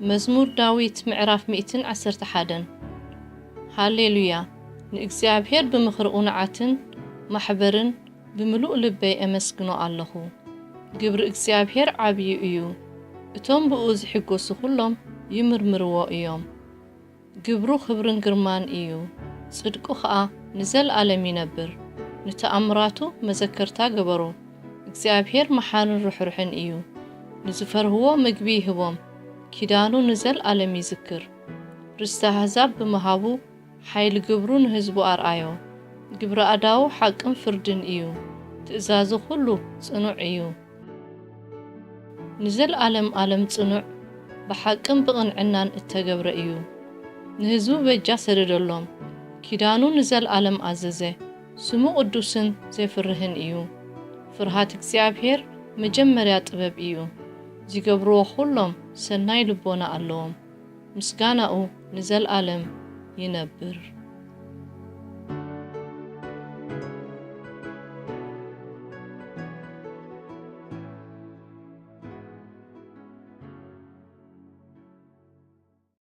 መዝሙር ዳዊት ምዕራፍ ሚእትን ዓሰርተ ሓደን። ሃሌሉያ! ንእግዚኣብሔር ብምኽሪ ቕኑዓትን ማሕበርን ብምሉእ ልበይ ኤመስግኖ ኣለኹ። ግብሪ እግዚኣብሔር ዓብዩ እዩ። እቶም ብእኡ ዝሕጎሱ ኹሎም ይምርምርዎ እዮም። ግብሩ ኽብርን ግርማን እዩ። ጽድቁ ኸኣ ንዘለኣለም ይነብር። ንተኣምራቱ መዘከርታ ገበሩ። እግዚኣብሔር መሓርን ርሕሩሕን እዩ። ንዝፈርህዎ ምግቢ ይህቦም። ኪዳኑ ንዘለኣለም ይዝክር። ርስቲ ኣህዛብ ብምሃቡ ሓይሊ ግብሩ ንህዝቡ ኣርኣዮ። ግብሪ ኣዳዉ ሓቅን ፍርድን እዩ። ትእዛዙ ኹሉ ጽኑዕ እዩ። ንዘለኣለም ኣለም ጽኑዕ፣ ብሓቅን ብቕንዕናን እተገብረ እዩ። ንህዝቡ በጃ ሰደደሎም። ኪዳኑ ንዘለኣለም ኣዘዘ። ስሙ ቅዱስን ዜፍርህን እዩ። ፍርሃት እግዚኣብሔር መጀመርያ ጥበብ እዩ። ዚገብርዎ ኹሎም ሰናይ ልቦና ኣለዎም። ምስጋናኡ ንዘለኣለም ይነብር።